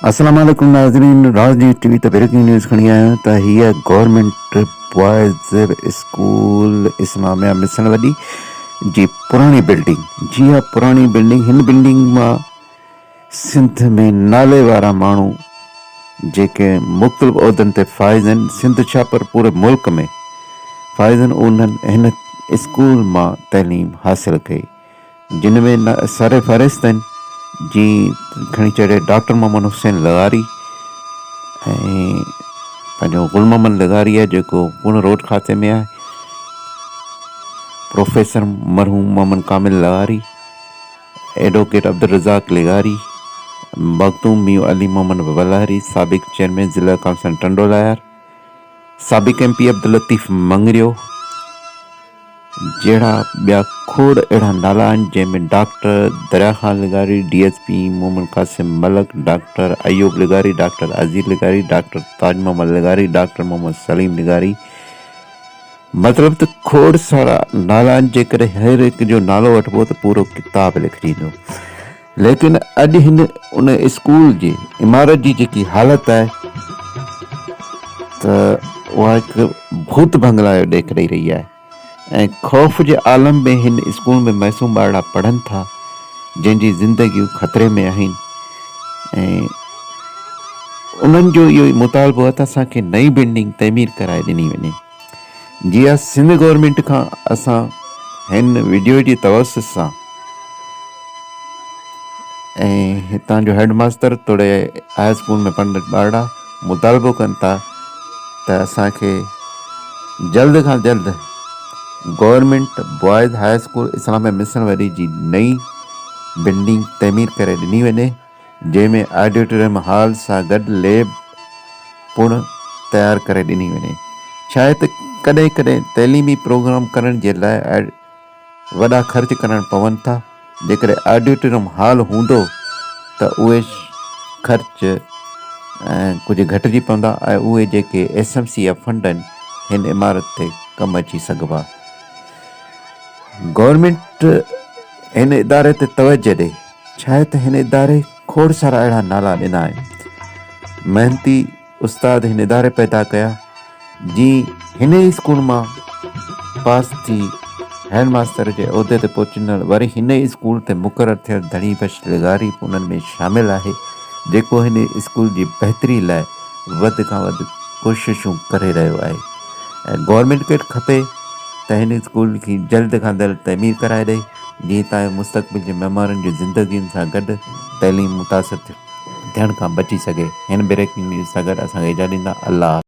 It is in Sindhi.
السلام عليڪم ناظرين راز نيوز ٽي وي تي بريڪنگ نيوز کڻي آيا آهيون ته هيء گورنمينٽ بوائز اسڪول اسلاميه مسڻ وڏي جي پراڻي بلڊنگ جي ها پراڻي بلڊنگ هن بلڊنگ مان سنڌ ۾ نالي وارا ماڻهو جيڪي مختلف عهدن تي فائز آهن سنڌ ڇا پر پوري ملڪ ۾ فائز آهن انهن هن اسڪول مان تعليم حاصل ڪئي جن ۾ سر فهرست آهن جي کڻي چئجي ڊاڪٽر محمد حسين لغاري ۽ پنهنجو گل محمد لغاري آهي جيڪو پڻ روڊ کاتي ۾ آهي پروفيسر مرحوم محمد ڪامل لغاري ايڊووڪيٽ عبدالرزاق لغاري مخدوم ميون علي محمد ولهاري سابق چيئرمين ضلع ڪائونسل ٽنڊو لايار سابق ايم پي عبداللطيف مڱريو جهڙا ٻيا کوڙ اهڙا نالا آهن جنهن ۾ ڊاڪٽر دريا خان لغاري، D S P Muhammad Qasim Malik, doctor Ayub لغاري، ڊاڪٽر عزيز لغاري، ڊاڪٽر تاج محمد لغاري، ڊاڪٽر محمد سليم لغاري مطلب ته کوڙ سارا نالا آهن جيڪڏهن هر هڪ جو نالو وٺبو ته پورو ڪتاب لکجي ويندو ليڪن اڄ هن ان اسڪول جي عمارت جي جيڪي حالت آهي ته اها هڪ ڀوت بنگلا جو ڏيک ڏئي رهي آهي ۽ خوف جي عالم ۾ هن اسڪول ۾ معصوم ٻارڙا پڙهن ٿا جنهن جي زندگيون خطري ۾ آهن ۽ انهن جو اهو ئي مطالبو آهي ته اسان کي نئين بلڊنگ تعمير ڪرائي ڏني وڃي جي ها سنڌ گورنمينٽ کان اسان هن وڊيو جي توسط سان ۽ هتان جو هيڊ ماستر توڙي هاء اسڪول ۾ پڙهندڙ ٻارڙا مطالبو ڪن ٿا ته اسان کي جلد کان جلد گورنمينٽ بوائز هاء اسڪول اسلاميه مسڻ وڏي جي نئين بلڊنگ تعمير ڪري ڏني وڃي. جنهن ۾ آڊيٽوريم هال سان گڏ ليب پڻ تيار ڪري ڏني وڃي. ڇاهي ته ڪڏهن ڪڏهن تعليمي پروگرام ڪرڻ جي لاء وڏا خرچ ڪرڻ پون ٿا، جيڪڏهن آڊيٽوريم هال هوندو ته اهي خرچ ڪجهه گهٽجي پوندا ۽ اهي جيڪي ايس ايم سي جا فنڊ آهن هن عمارت تي ڪم اچي سگهبا. گورنمينٽ هن اداري تي توجهه ڏئي. ڇاهي ته هن اداري کوڙ سارا اهڙا نالا ڏنا آهن. محنتي استاد هن اداري پيدا ڪيا، جي هن ئي اسڪول مان پاس ٿي هيڊ ماستر جي عهدي تي پهچندڙ وري هن ئي اسڪول تي مقرر ٿيل ڌڻي بخش لغاري به انهن ۾ شامل آهي، جيڪو هن اسڪول جي بهتري لاء وڌ کان وڌ ڪوششون ڪري رهيو آهي ۽ گورنمينٽ کي کپي ته هن اسڪول کي جلد کان جلد تعمير ڪرائي ڏئي. جيئن تان مستقبل جي معمارن جي زندگين سان گڏ تعليم متاثر ٿيڻ کان بچي سگهي. هن بريڪنگ نيوز سان گڏ اسان کي اجازت ڏيندا. الله حافظ.